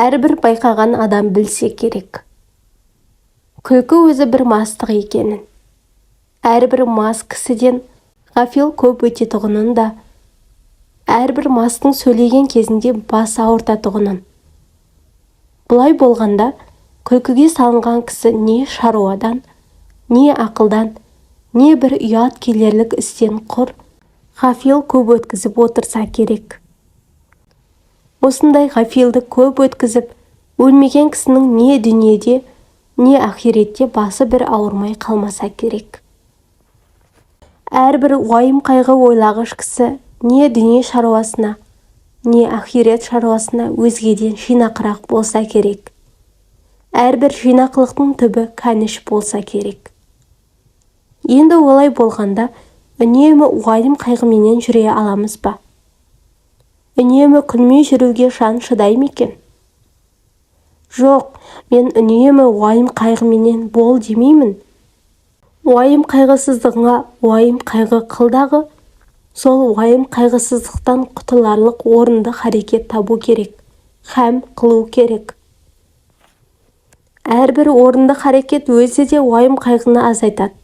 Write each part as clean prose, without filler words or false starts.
Әрбір байқаған адам білсе керек, күлкі өзі бір мастық екенін, әрбір мас кісіден ғафил көп өтетұғынын да, әрбір мастың сөйлеген кезінде бас ауыртатұғынын. Бұлай болғанда, күлкіге салынған кісі не шаруадан, не ақылдан, не бір ұят келерлік істен құр ғафил көп өткізіп отырса керек. Осындай ғафилді көп өткізіп өлмеген кісінің не дүниеде, не ақиретте басы бір ауырмай қалмаса керек. Әрбір уайым-қайғы ойлағыш кісі не дүние шаруасына, не ақирет шаруасына өзгеден жинақырақ болса керек. Әрбір жинақылықтың түбі кәніш болса керек. Енді олай болғанда, үнемі уайым-қайғыменен жүре аламыз ба? Үнемі күлмей жүруге жан шыдай ма екен? Жоқ, мен үнемі уайым-қайғыменен бол демеймін. Уайым-қайғысыздығыңа уайым-қайғы қыл дағы, сол уайым-қайғысыздықтан құтыларлық орынды харекет табу керек һәм қылу керек. Әрбір орынды харекет өзі де уайым-қайғыны азайтады.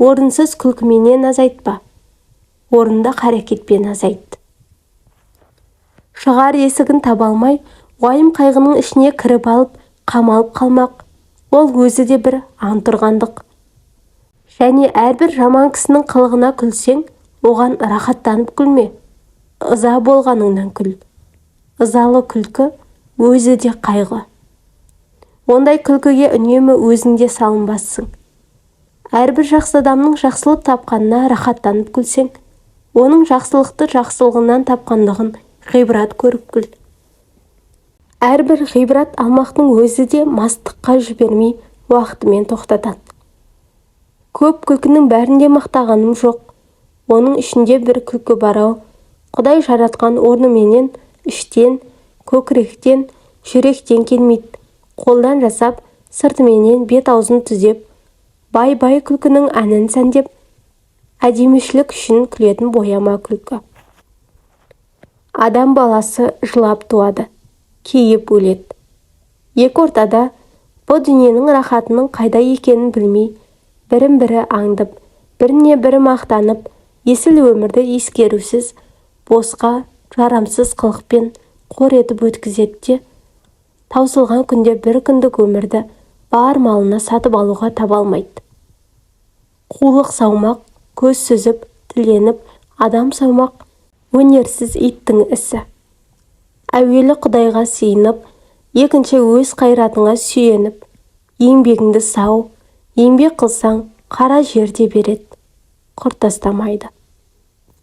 Орынсыз күлкіменен азайтпа, орынды харекетпен азайт. Шығар есігін таба алмай, уайым-қайғының ішіне кіріп алып, қамалып қалмақ, ол өзі де бір антұрғандық. Және әрбір жаман кісінің қылығына күлсең, оған рахаттанып күлме, ыза болғаныңнан күл. Ызалы күлкі өзі де қайғы. Ондай күлкіге үнемі өзің де салынбассың. Әрбір жақсы адамның жақсылық тапқанына рахаттанып күлсең, оның жақсылықты жақсылығынан тапқандығын ғибрат көріп күл. Әрбір ғибрат алмақтың өзі де мастыққа жібермей, уақытымен тоқтатады. Көп күлкінің бәрін де мақтағаным жоқ. Оның ішінде бір күлкі бар-ау, Құдай жаратқан орныменен іштен, көкіректен, жүректен келмейді, қолдан жасап, сыртыменен бет-аузын түзеп, бай-бай күлкінің әнін сәндеп, әдемішілік үшін күлетін бояма күлкі. Адам баласы жылап туады, кейіп өледі. Екі ортада бұ дүниенің рахатының қайда екенін білмей, бірін-бірі аңдып, біріне бірі мақтанып, есіл өмірді ескерусіз, босқа, жарамсыз қылықпен қор етіп өткізеді де, таусылған күнде бір күндік өмірді бар малына сатып алуға таба алмайды. Қулық саумақ, көз сүзіп, тіленіп, адам саумақ өнерсіз иттің ісі. Әуелі Құдайға сиынып, екінші өз қайратыңа сүйеніп, еңбегіңді сау, еңбек қылсаң, қара жер де береді, құр тастамайды.